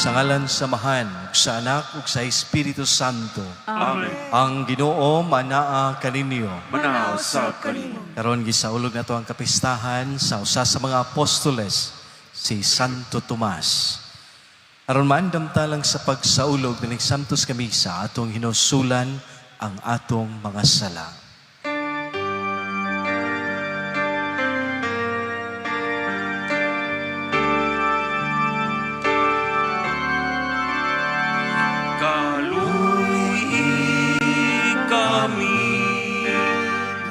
Sa ngalan sa Amahan, ug sa Anak, ug sa Espiritu Santo. Amen. Ang Ginoo manaa kaninyo. Manaa usab kanimo. Karon gisaulog nato ang kapistahan sa usa sa mga apostoles, si Santo Tomas. Aron maandam ta lang sa pagsaulog nining Santos nga Misa, atong hinusulan ang atong mga sala. Kalui kami,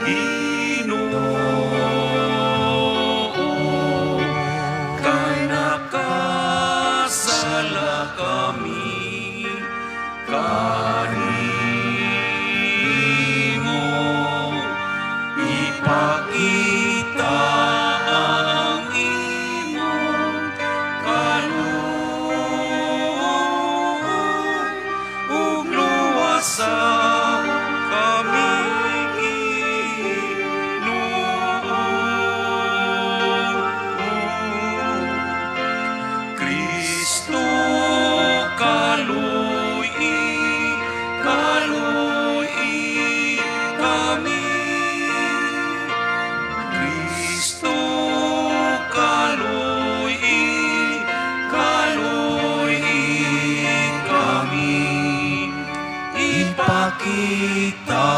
Ginoo, kay nakasala kami kanimo. Ipakita ang imong kaluoy ug luwasa kami, Ginoo. Kristo, kalui, kalui kami. Kristo, kalui, kalui kami. Ipakita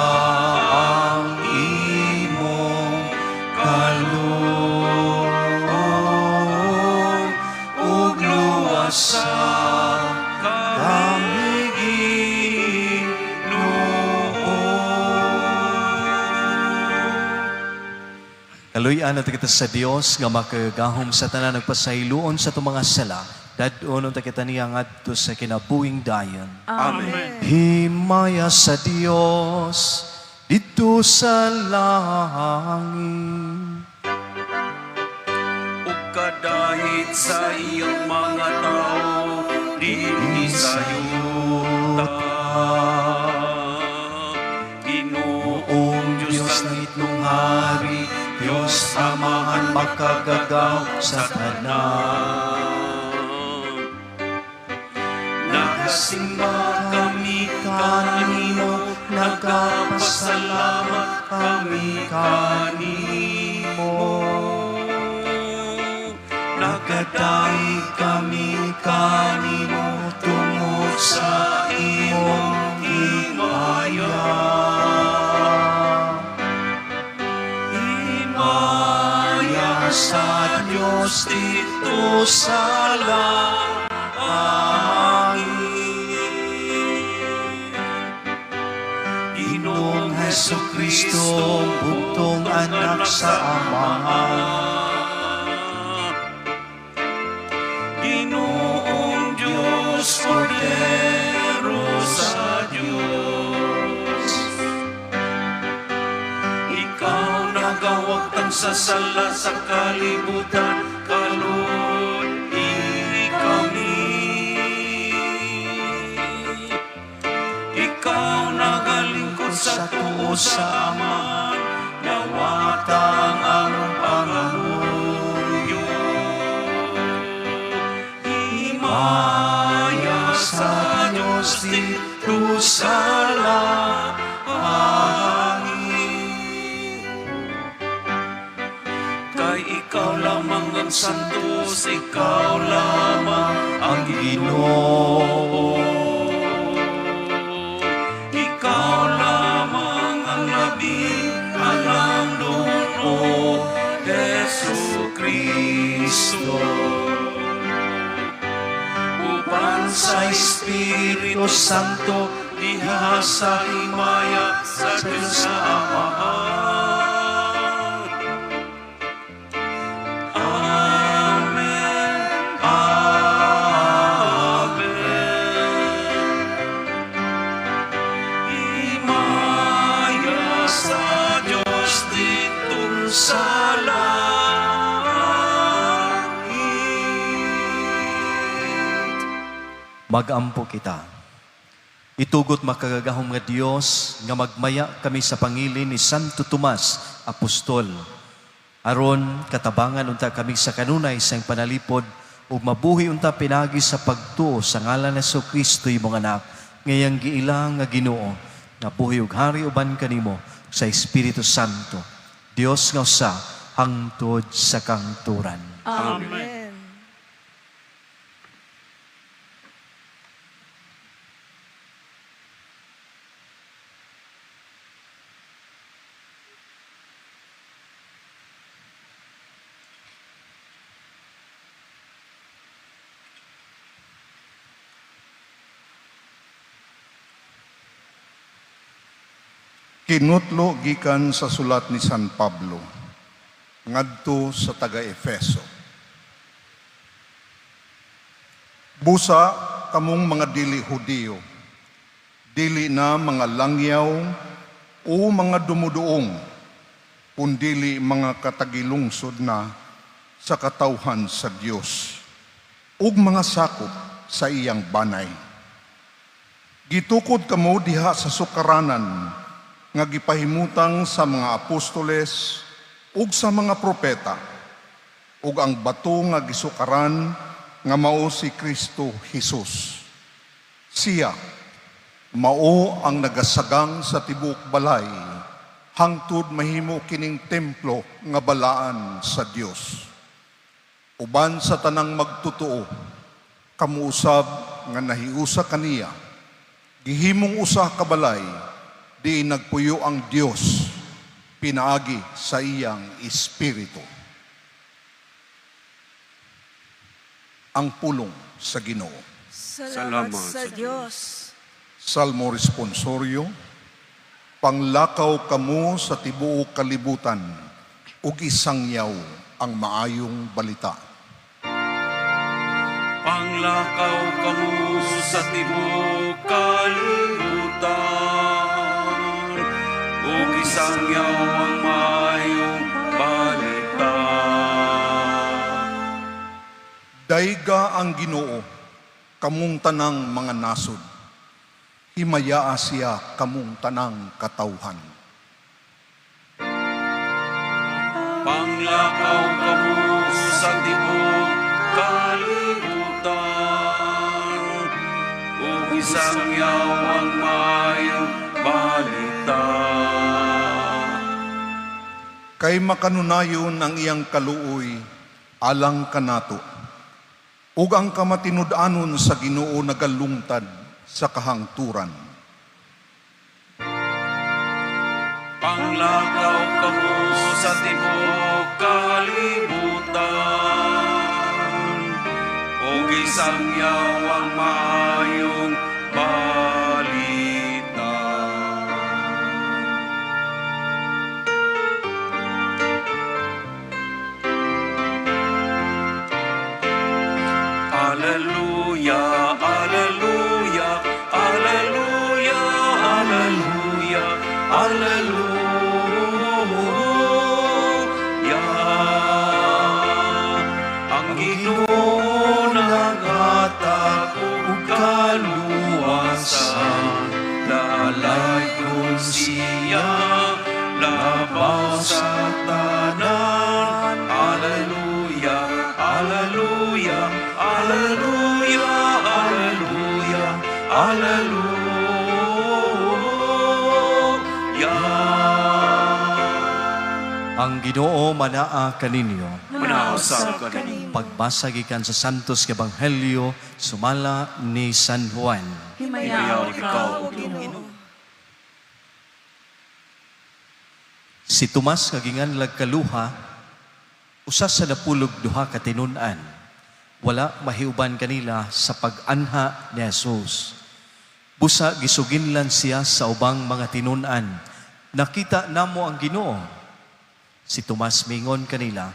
ang imong kaluoy ug luwasa kami, Ginoo. Kaluy-an nato kita sa Dios nga makagagahom sa tanan, nagpasayloon sa atong mga sala. Dad-on unta kita niya ngadto sa kinabuhing dayon. Amen. Himaya sa Dios didto sa langit. Ug kadahit sa iyang mga tao dinhi sa yuta. Ginoong Diyos Diyos ng itlong hari, Diyos Amahan makagagahom sa tanan. Nagasimba kami kanimo, nagapasalamat kami kanimo. Nagadaig kami kanimo tungod sa imong himaya. Himaya sa Diyos didto sa langit. Ginoong Hesu Kristo, bugtong anak sa Amahan. Ginoong Diyos, Kordero sa Diyos. Ikaw nagawagtang sa sala sa kalibutan, kalui kami. Ikaw nagalingkod sa tuo sa Amahan, dawata ang among pangamuyo. Himaya sa Diyos didto sa langit. Kay ikaw lamang ang santos, ikaw lamang ang Ginoo. Ikaw lamang ang labing halangdon, O Hesu Kristo. Uban sa Espiritu Santo, diha sa himaya sa Diyos sa Amahan. Amen. Amen. Himaya sa Diyos didto sa langit. Magampo kita. Itugot, makagagahom nga Dios, nga magmaya kami sa pangilin ni Santo Tomas, Apostol. Aron katabangan unta kami sa kanunay sa iyang panalipod ug Ug mabuhi unta pinaagi sa pagtuo sa ngalan ni Kristo, imong anak, nga iyang giila nga Ginoo, nga buhi ug hari uban kanimo sa Espiritu Santo, Dios nga usa hangtod sa kahangturan. Amen. Kinutlo gikan sa sulat ni San Pablo ngadto sa taga-Efeso. Busa kamong mga dili Hudiyo, dili na mga langyaw o mga dumuduong, kundili mga katagilungsod na sa katawhan sa Dios ug mga sakop sa iyang banay. Gitukod kamo diha sa sukaranan nga gipahimutang sa mga apostoles ug sa mga propeta, ug ang bato nga gisukaran nga mao si Kristo Jesus. Siya mao ang nagasagang sa tibuok balay hangtod mahimo kining templo nga balaan sa Dios. Uban sa tanang magtutuo, kamo usab nga nahiusa kaniya, gihimong usa ka balay, diin nagpuyo ang Dios pinaagi sa iyang espiritu. Ang pulong sa Ginoo. Salamat Salamat sa sa Diyos. Salmo responsorio, panglakaw kamo sa tibuok kalibutan ug isangyaw ang maayong balita. Panglakaw kamo sa tibuok kalibutan, ug isangyaw ang maayong balita. Dayga ang Ginoo kamong tanang mga nasod. Himayaa siya kamong tanang katawhan. Panglakaw kamo sa tibuok kalibutan, ug isangyaw ang maayong balita. Kay makanunayon ang iyang kaluoy alang kanato. Ug ang kamatinud-anon sa Ginoo nagalungtad sa kahangturan. Panglakaw kamo sa tibuok kalibutan, ug isangyaw ang maayong balita. Alleluia, alleluia, alleluia, alleluia, alleluia. Ang Ginoo naghatag og kaluwasan, dalaygon siya labaw sa tanan. Alleluia, alleluia, alleluia, alleluia, alleluia. Ang Ginoo manaa kaninyo. Manausap kanimo. Pagbasa gikan sa Santos Ebanghelyo sumala ni San Juan. Himayaon Himayaon ikaw, ikaw, O Ginoo. Si Tomas nga ginganlag kaluha, usa sa napulog duha ka tinun-an. Wala mahiuban kanila sa pag-anha ni Jesus. Busa gisuginlan siya sa ubang mga tinun-an. Nakita namo ang Ginoo. Si Tomas mingon kanila,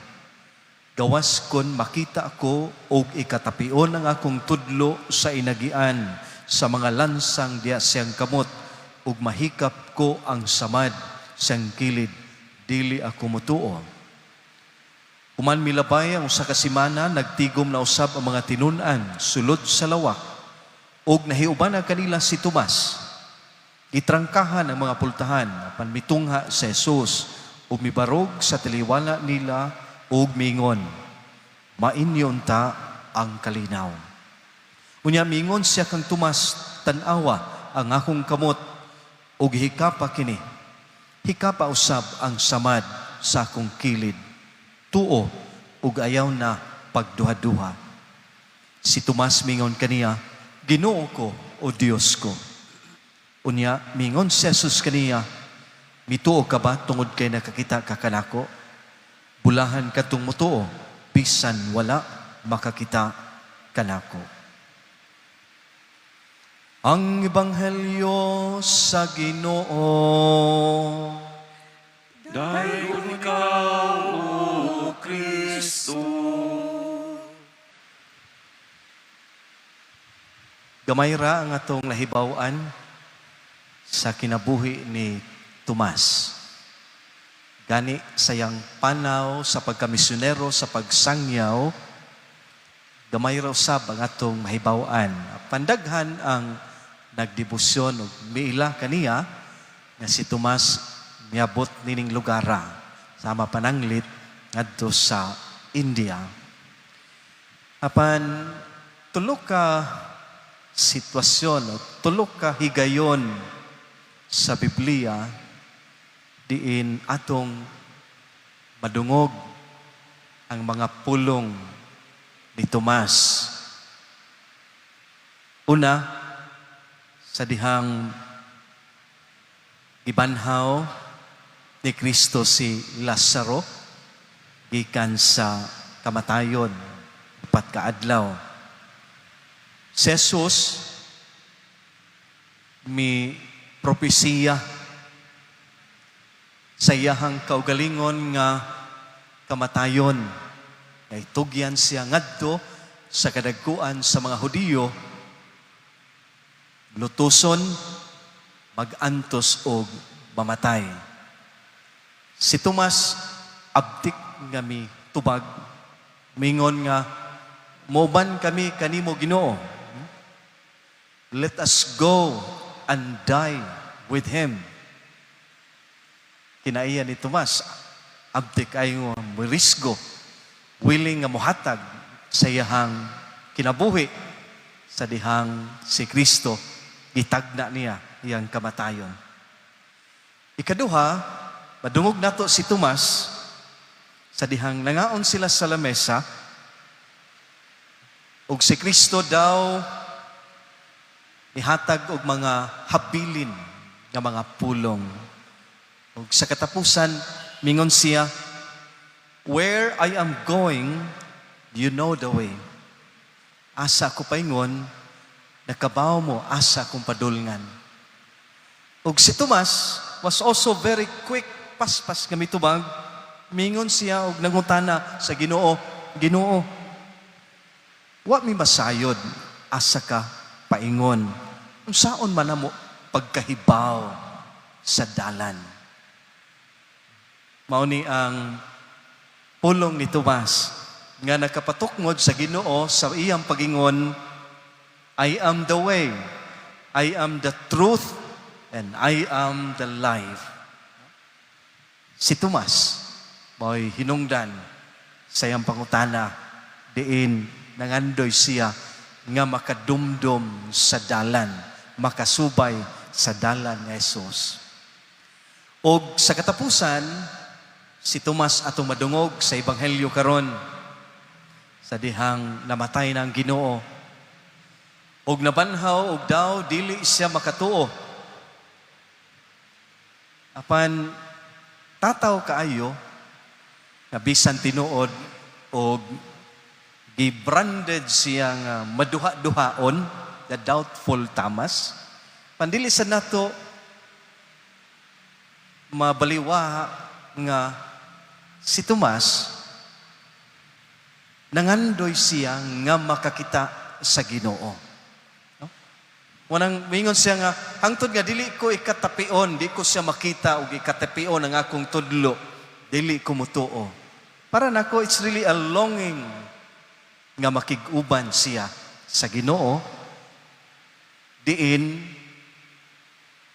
gawas kon makita ko og ikatapion ang akong tudlo sa inagian sa mga lansang diya siyang kamot ug mahikap ko ang samad siyang kilid, dili ako mutuo. Human milabay ang usa ka semana, nagtigom na usab ang mga tinun-an sulod sa lawak ug nahiuban na kanila si Tomas. Gitrangkahan ang mga pultahan apan mitungha sa Jesus ug mibarog sa taliwala nila ug mingon, "Mainyo unta ang kalinaw. Unya mingon siya kang Tomas, "Tan-awa ang akong kamot ug hikapa kini. Hikapa usab ang samad sa akong kilid. Tuo ug ayaw na pagduha-duha." Si Tomas mingon kaniya, "Ginoo ko o Dios ko." Unya mingon si Jesus kaniya, "Mituo ka ba tungod kay nakakita ka kanako? Bulahan kadtong mutuo bisan wala makakita kanako." Ang Ebanghelyo sa Ginoo. Dayon ikaw, O Kristo. Gamay ra ang atong nahibaw-an sa kinabuhi ni Tomas. Gani sa iyang panaw sa pagkamisyonero, sa pagsangyaw, gamay ra usab ang atong mahibaw-an. Pandaghan ang nagdebosyon ug miila kaniya nga si Tomas miabot nining lugara sama pananglit ngadto sa India. Apan tulo ka sitwasyon o tulo ka higayon sa Biblia diin atong madungog ang mga pulong ni Tomas. Una, sa dihang gibanhaw ni Kristo si Lazaro gikan sa kamatayon 4 ka adlaw. Si Jesus mi propesiya sa iyahang kaugalingon nga kamatayon. Kay tugyan siya ngadto sa kadagkuan sa mga Hudiyo, lutuson, magantos og mamatay. Si Tomas abtik nga mi tubag, mingon nga, "Moban kami kanimo, Ginoo. Let us go and die with him." Kinaiya ni Tomas, abtik ay nga morisgo, willing nga mohatag sa iyahang kinabuhi sa dihang si Kristo gitagna niya iyang kamatayon. Ikaduha, madungog nato si Tomas sa dihang nangaon sila sa lamesa ug si Kristo daw nihatag og mga habilin nga mga pulong. Ug sa katapusan, mingon siya, "Where I am going, you know the way." Asa ko paingon, nakabaw mo asa kong padulngan. Ug si Tomas was also very quick, paspas nga mitubag. Mingon siya og nangutana sa Ginoo, "Ginoo, wa mi masayod asa ka paingon. Unsaon man namo pagkahibaw sa dalan?" Mao ni ang pulong ni Tomas nga nakapatukngod sa Ginoo sa iyang pagingon, "I am the way, I am the truth, and I am the life." Si Tomas mao'y hinungdan sa iyang pangutana diin nangandoy siya nga makadumdum sa dalan, makasubay sa dalan ni Jesus. Og sa katapusan, si Tomas atong madungog sa Ebanghelyo karon sa dihang namatay ng Ginoo. Og nabanhaw og daw dili siya makatuo. Apan tataw kaayo nga bisan tinuod og gibranded siya nga maduha-duhaon, the doubtful Thomas. Pandili sa nato mabaliwa nga si Tomas nangandoy siya nga makakita sa Ginoo. No? Wanang mingon siya nga hangtod nga dili ko ikatapion, di ko siya makita og ikatapion ang akong tudlo, dili ko mutuo. Para nako, it's really a longing nga makig-uban siya sa Ginoo diin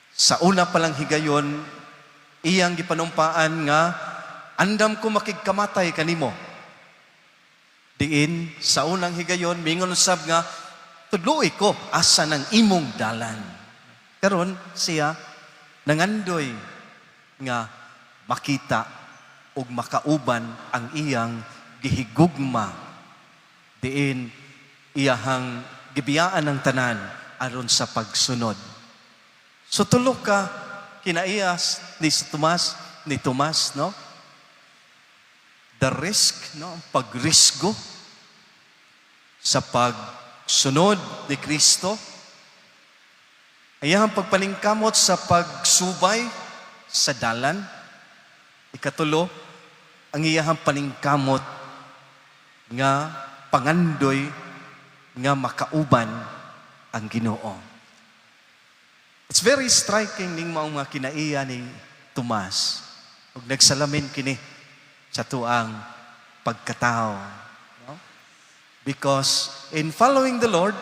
sa una pa lang higayon iyang gipanumpaan nga, "Andam ko makigkamatay kanimo." Diin sa unang higayon mingon usab nga, "Tudloi ko asa ng imong dalan." Karon siya nangandoy nga makita ug makauban ang iyang gihigugma, diin iyahang gibiyaan ang tanan aron sa pagsunod. So tulo ka kinaiyas ni Tomas, no? The risk, no? Ang pagrisgo sa pagsunod ni Kristo. Iyahang pagpaningkamot sa pagsubay sa dalan. Ikatulo, ang iyahang paningkamot nga pangandoy nga makauban ang Ginoo. It's very striking ning maong mga kinaiya ni Tomas. Ug nagsalamin kini sa atuang pagkatao. No? Because in following the Lord,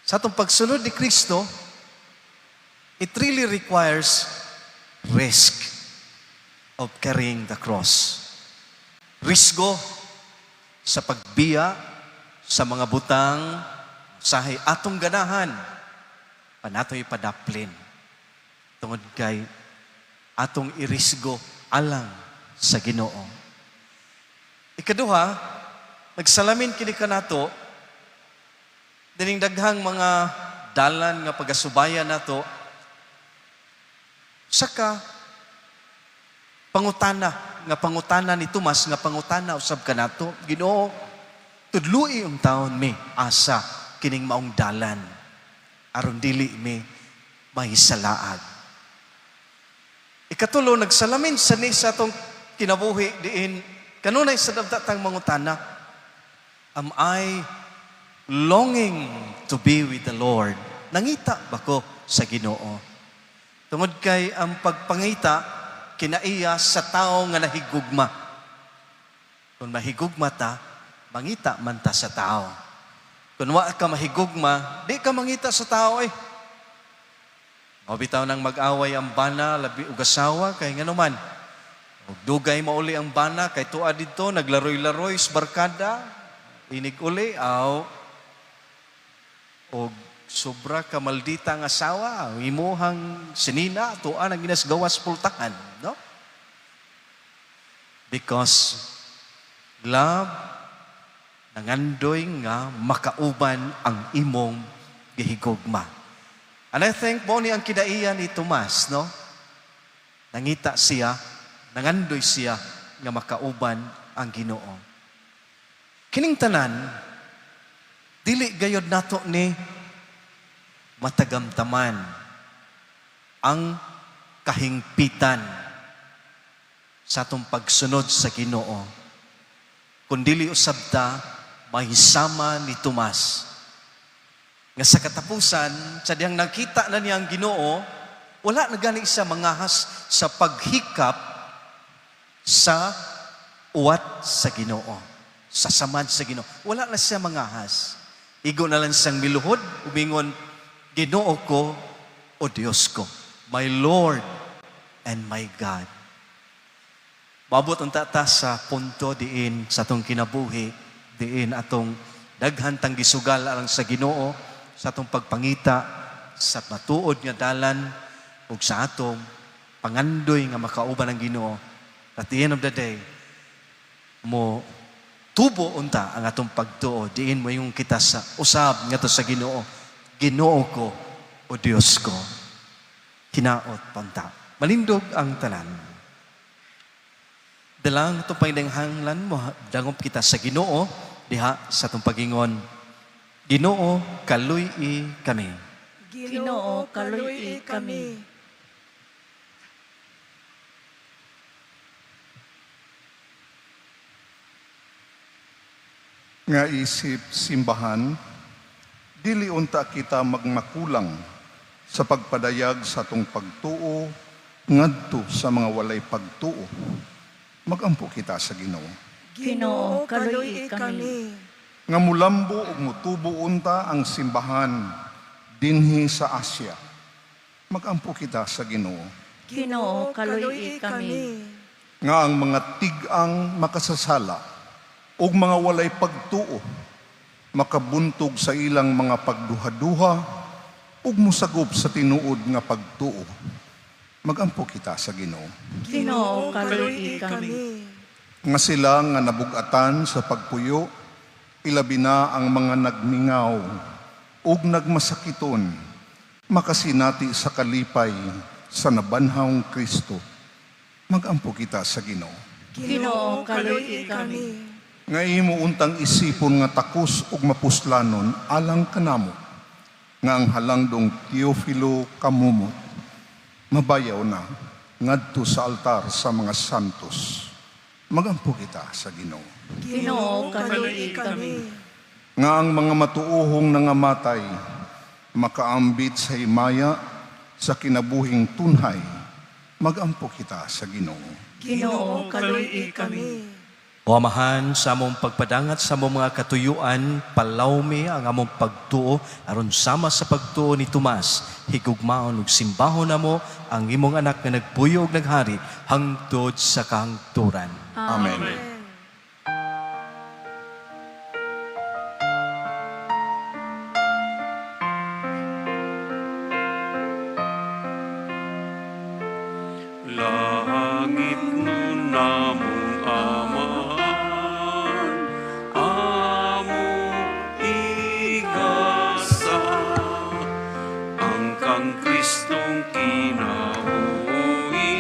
sa atong pagsunod ni Kristo, it really requires risk of carrying the cross. Risgo sa pagbiya sa mga butang sahay atong ganahan panatoy padaplin tungod kay atong irisgo alang sa Ginoo. Ikaduha, nagsalamin kini kanato dining daghang mga dalan nga pagasubayan nato saka pangutana nga pangutana ni Tomas nga pangutana usab kanato, "Ginoo, tudloi taon mi asa kining maong dalan aron dili mi mahisalaag." Ikatulo, nagsalamin sa ni sa atong kinabuhi diin kanunay sa tang mangutana, "Am I longing to be with the Lord? Nangita ba ko sa Ginoo?" Tungod kay ang pagpangita kinaiya sa tao nga nahigugma. Kung mahigugma ta, mangita man ta sa tao. Kung wa ka mahigugma, di ka mangita sa tao eh. Mao bitaw nang mag-away ang bana, labi ug asawa, kay nganuman. Ug dugay mauli ang bana, kay tuwa didto, naglaroy-laroy sa barkada, inig uli, aw, og sobra ka maldita ang asawa, ang imuhang sinina, tuwa nang ginasgawas pultahan, no? Because love nangandoy nga makauban ang imong gihigugma. And I think mao ni ang kinaiya ni Tomas, no? Nangita siya, nangandoy siya nga makauban ang Ginoo. Kining tanan, dili gayod nato ni matagamtaman ang kahingpitan sa atong pagsunod sa Ginoo. Kung dili usab ta mahisama ni Tomas nga sa katapusan, sa dihang nakita na niya ang Ginoo, wala na gani siya mangahas sa paghikap sa uwat sa Ginoo, sa samad sa Ginoo. Wala na siya mangahas. Igo na lang siyang miluhod, umingon, "Ginoo ko o Diyos ko, my Lord and my God." Maabot unta ta sa punto diin sa atong kinabuhi, diin atong daghan tang gisugal alang sa Ginoo, sa atong pagpangita sa matuod nga dalan ug sa atong pangandoy nga makauban ang Ginoo. At the end of the day, mo tubo unta ang atong pagtuo diin moingon kita sa usab ngadto sa Ginoo, "Ginoo ko o Dios ko." Hinaot pa unta. Malindog ang tanan. Dalang atong panginahanglan mo, dangop kita sa Ginoo diha sa atong pagingon, "Ginoo, kaluy-i kami." Ginoo, kaluy-i kami. Nga isip simbahan, dili unta kita magmakulang sa pagpadayag sa atong pagtuo ngadto sa mga walay pagtuo. Magampo kita sa Ginoo. Ginoo, kaluy-i kami. Nga mulambo ug mutubo unta ang simbahan dinhi sa Asia. Magampo kita sa Ginoo. Ginoo, kaluy-i kami. Nga ang mga tig-ang makasasala ug mga walay pagtuo makabuntog sa ilang mga pagduhaduha ug mosagop sa tinuod nga pagtuo. Magampo kita sa Ginoo. Ginoo, kaluy-i kami. Nga sila nga nabugatan sa pagpuyo, ilabi na ang mga nagmingaw ug nagmasakiton, makasinati sa kalipay sa nabanhawng Kristo. Magampo kita sa Ginoo. Ginoo, kaluy-i kami. Nga imo untang isipon nga takos ug mapuslanon alang kanamo, nga ang halangdong Teofilo Camomot mabayaw na ngadto sa altar sa mga santos. Magampo kita sa Ginoo. Ginoo, kaluy-i kami. Nga ang mga matuohong nangamatay makaambit sa himaya sa kinabuhing tunhay. Magampo kita sa Ginoo. Ginoo, kaluy-i kami. O Amahan, sa among pagpadangat sa among mga katuyuan, palawmi ang among pagtuo aron sama sa pagtuo ni Tomas, higugmaon ug simbahon namo ang imong anak nga nagpuyo ug naghari hangtod sa kahangturan. Amen. Langit nun namong Amahan, among igasa, ang kang Kristong kinabuhi,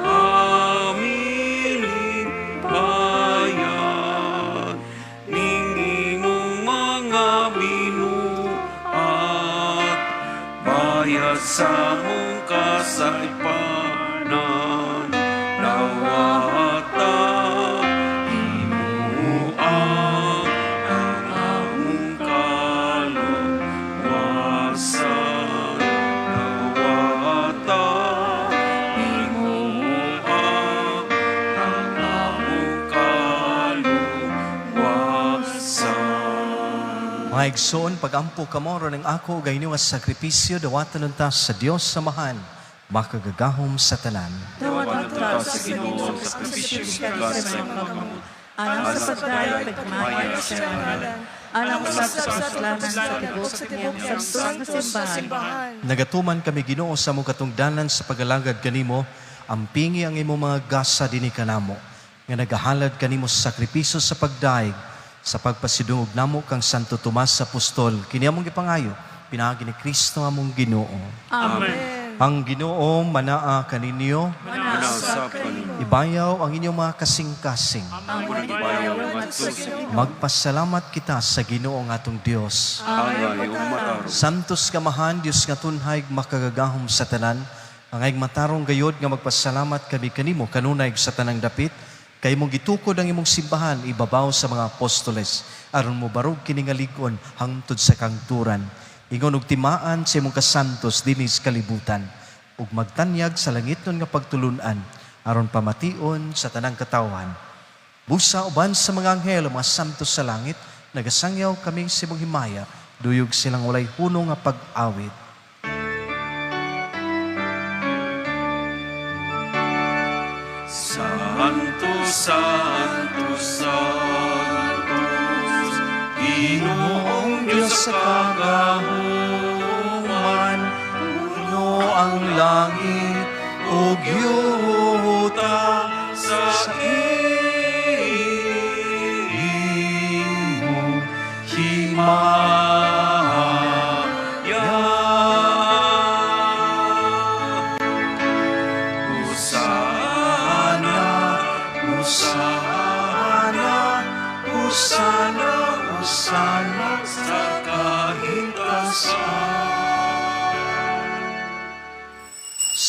aminin bayad, ning imong mga binuhat, bayad sa mong kasaypanan, nawata imo ang among kaluwasan, nawata imo ang among kaluwasan. Mga igsoon, pagampo kamo aron ang ako ug ang inyong sakripisyo dawatan unta sa Dios Amahan, makagagahom sa tanan. Dawatan ta sa Ginoo ang sakripisyo sa imong kamot, alang sa pagdayeg ug pagmaya sa iyang ngalan, alang usab sa kapuslanan sa tibuok niyang santos nga simbahan. Nagatuman kami, Ginoo, sa among katungdanan sa pagalagad kanimo, ampingi ang imong mga gasa dinhi kanamo, nga nagahalad kanimo sa sakripisyo sa pagdaig, sa pagpasidungog namo kang Santo Tomas Apostol. Kini among gipangayo, pinaagi ni Kristo among Ginoo. Amen. Ang Ginoo manaa kaninyo, Manasab kanimo. ibayaw ang inyong mga kasing-kasing. Amo nag-ibayaw ngadto sa Ginoo. Magpasalamat kita sa Ginoo nga atong Dios. Angay ug matarong. Santos Kamahan, Dios nga tunhay makagagahom sa tanan, angay matarong gayod nga magpasalamat kami kanimo kanunay sa tanang dapit, kay imong gitukod ang imong simbahan ibabaw sa mga apostoles, aron mobarog kini nga lig-on hangtod sa kangturan. Ingon og timaan sa imong kasantos dinhi sa kalibutan, ug magtanyag sa langitnon nga pagtulun-an, aron pamation sa tanang katawhan. Busa uban sa mga anghel, mga santos sa langit, nagasangyaw kaming sa imong himaya, duyog silang walay hunong nga pag-awit. Santo, Santo, Santos, Ginoong Diyos sa kagahuman, Puno ang langit ug yuta sa imong himaya. Hosana, Hosana, Hosana, Hosana sa kahimtasan.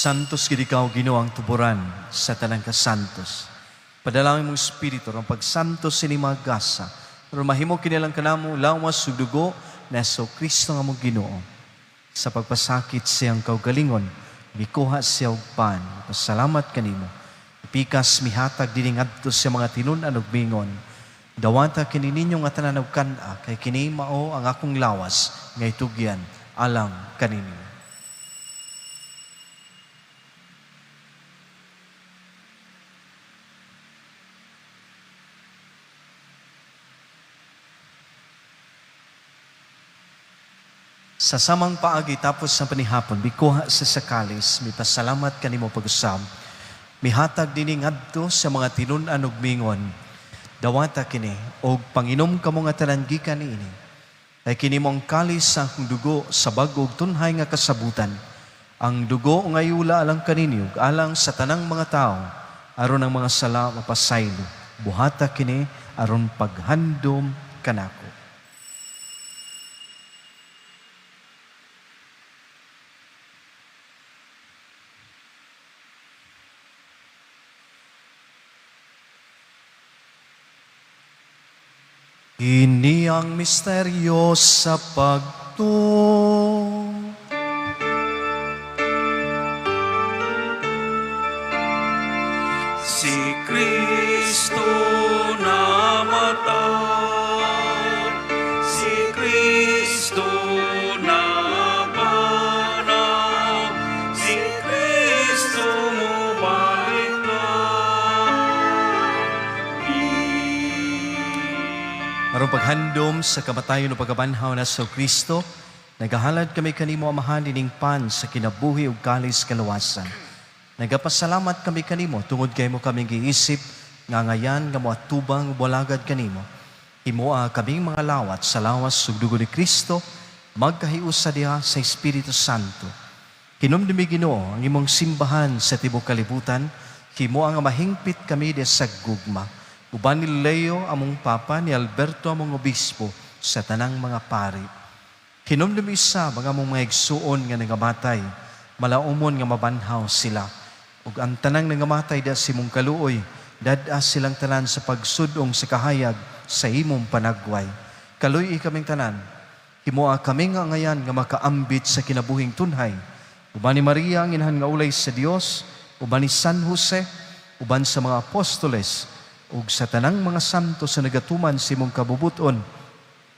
Santos gid ikaw, Ginoo, ang tuburan sa tanang kasantos. Padalangin mong espiritu ang pagsantos sini mga gasa. Pero mahimo kinilang kanamo lawas ug dugo na Hesus Kristo nga among Ginoo. Sa pagpasakit siyang kaugalingon, mikuha siya og pan. Pasalamat kanimo. Pikas mihatag dinhi ngadto sa mga tinun-an ug mingon. Dawata kini ninyo nga tanan og kan-a kay kini mao ang akong lawas nga itugyan alang kaninyo. Sa samang paagi tapos sa panihapon, mikuha sa kalis, mipasalamat kanimo pag-usab. Mihatag dinhi ngadto sa mga tinun-an og mingon. Dawata kini og panginom kamo nga tanan gikan niini. Kay kini mao ang kalis sa akong dugo sa bag-o ug tunhay nga kasabutan. Ang dugo nga iula alang kaninyo ug alang sa tanang mga tao aron ang mga sala mapasaylo. Buhata kini aron paghandom kanako. Kini ang misteryo sa pagtuo. Si Kristo namatay, si Kristo nabanhaw, si Kristo mobalik na. Aron paghandom sa kamatayon ug pagkabanhaw na sa Kristo, nagahalad kami kanimo, Amahan, ining pan sa kinabuhi ug kalis kaluwasan. Nagapasalamat kami kanimo tungod kay imo kami giisip nga ngayan nga moatubang ug molagad kanimo. Himoa kaming mga lawat sa lawas ug dugo ni Kristo, magkahiusa diha sa Espiritu Santo. Hinumdumi, Ginoo, ang imong simbahan sa tibok kalibutan, himoa nga mahingpit kami diha sa gugma. Uban ni Leo among Papa, ni Alberto among Obispo, sa tanang mga pari. Hinumdumi sa mga among mga igsuon nga nangamatay, malaumon nga mabanhaw sila. Ug ang tanang nangamatay diha sa imong kaluoy, dad-a silang tanan sa pagsudong sa kahayag sa imong panagway. Kaluy-i kaming tanan, himoa kami nga angayan nga makaambit sa kinabuhing tunhay. Uban ni Maria ang inahan nga ulay sa Dios, uban ni San Jose, uban sa mga apostoles, ug sa tanang mga santo sa nagatuman sa imong kabubuton,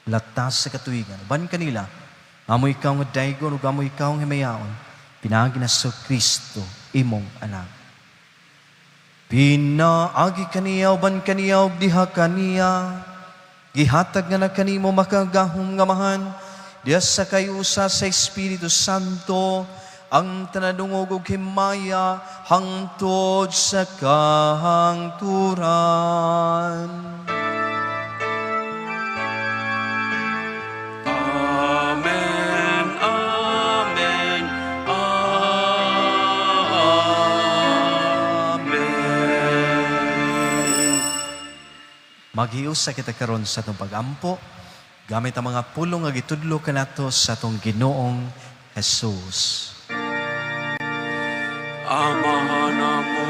latas sa katuigan. Uban kanila, amo ikaw nga daygon ug amo ikaw nga himayaon, pinaagi na sa Kristo, imong anak. Pinaagi kaniya, uban kaniya, ug diha kaniya, gihatag nga na kanimo makagahom nga Amahan, diha sa kahiusa sa Espiritu Santo, ang tanan dungog ug himaya hangtod sa kahangturan. Amen, Amen, Amen. Maghiusa kita karon sa atong pagampo gamit ang mga pulong nga gitudlo kanato sa atong Ginoong Jesus. Amahan namo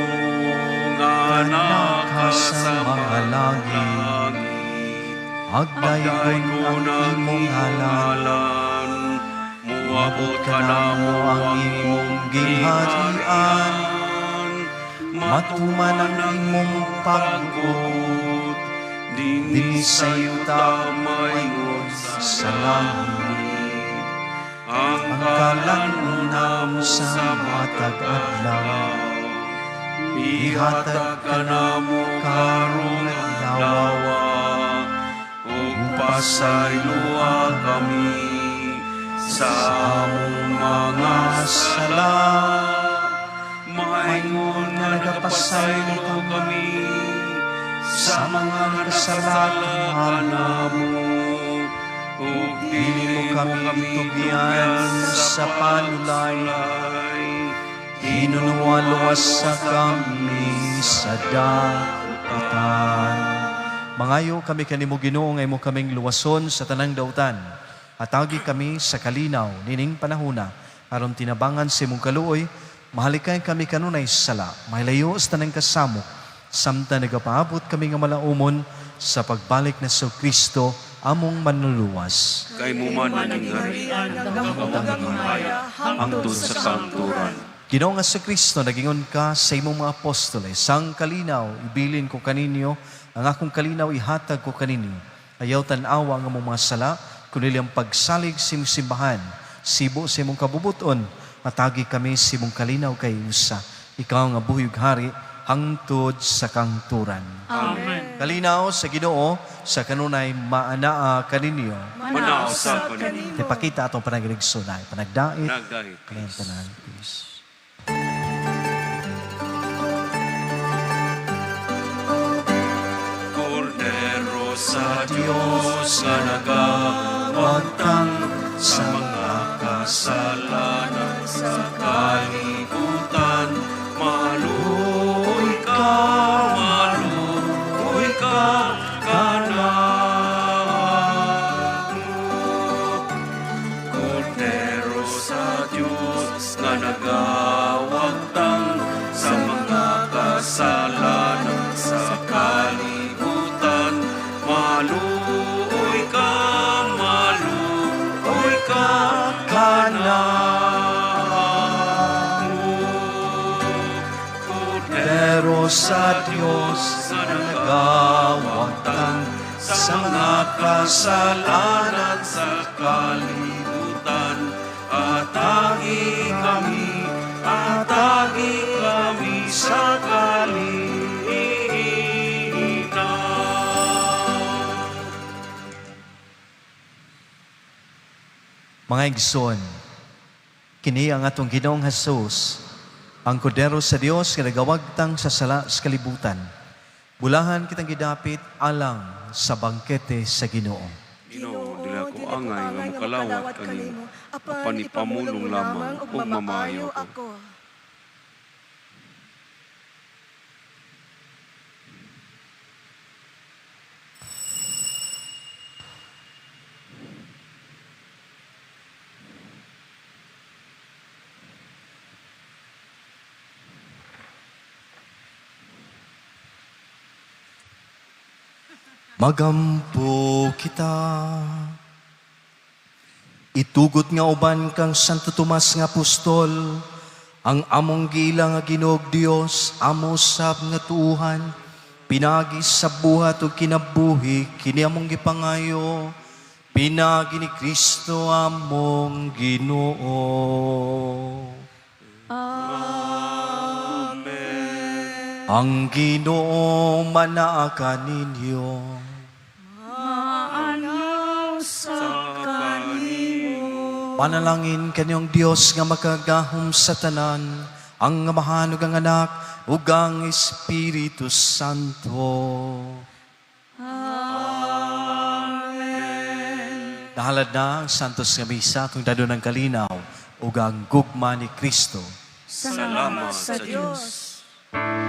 nga Naka naka sa mga langit, Agdaygon Agdaygon ang imong ngalan, ngalan, muabot kanamo ang imong gingharian, matuman ang imong pagbuot, dinhi dinhi sa yuta maingon sa langit. Ang Ang kalan-on namo sa matag adlaw, ihatag kanamo karong adlaw, ug pasayloa kami sa among mga sala, maingon nga nagapasaylo kami sa mga nagkasala kanamo, ug Dili mo kami tugyan sa panulay, hinunuwa luwasa kami sa dautan. Mangayo kami kanimo, Ginoo, nga imo kaming luwason sa tanang dautan. Hatagi kami sa kalinaw nining panahuna aron tinabangan sa imong kaluoy mahalikay kami kanunay sala, mahilayo sa tanang kasamok samtang nagapaabot kami nga malaumon sa pagbalik na sa Kristo among manluluwas. Kay imo man ang gingharian, ang gahom ug ang himaya hangtod sa kahangturan. Ginoo nga sa Kristo, nagingon ka sa imong mga apostoles, "Ang kalinaw ibilin ko kaninyo, ang akong kalinaw ihatag ko kaninyo. Ayaw tan-awa ang among mga sala, kundi ang pagsalig sa imong simbahan. Sibo sa imong kabubuton, hatagi kami sa imong kalinaw kahiusa. Ikaw nga buhi ug hari, hangtod sa kangturan. Amen. Kalinaw sa Ginoo sa kanunay maanaa kaninyo. Manao sa kanimo. Ipakita atong panagigsunay, panagdait, Nagdait. kaniyang tanan. Peace. Kordero sa Diyos nga nagawagtang sa mga kasalanan sa kalibutan. Maluoy ka, maluoy ka, kanamo. Kordero sa Diyos nga nagawagtang sa mga kasalanan sa kalibutan. Maluoy ka kanamo. Pero sa Diyos na nagawagtang sa mga kasalanan sa kalibutan. Atagi kami sa kalinaw. Mga igsoon, kini ang atong Ginoong Hesus, ang kordero sa Dios nga nagawagtang sa sala sa kalibutan. Bulahan kitang gidapit alang sa bangkete sa Ginoo. Ginoo, dili ako angay nga mokalawat kanimo, apan ipamulong lamang ug mamaayo ako. Magampo kita. Itugot nga uban kang Santo Tomas nga apostol, ang among giila nga Ginoog Dios, amo sab nga tuuhan, pinagi sa buhat ug kinabuhi, kini among gipangayo, pinagi ni Kristo among Ginoo. Amen. Ang Ginoo manaa kaninyo. Maanaw sa kanimo. Panalangin kanyong Dios nga makagahom sa tanan, ang Amahan ug ang Anak ug ang Espiritu Santo. Amen. Nahalad na ang Santos nga Misa atong dadon ng kalinaw ug ang gugma ni Kristo. Salamat sa Diyos.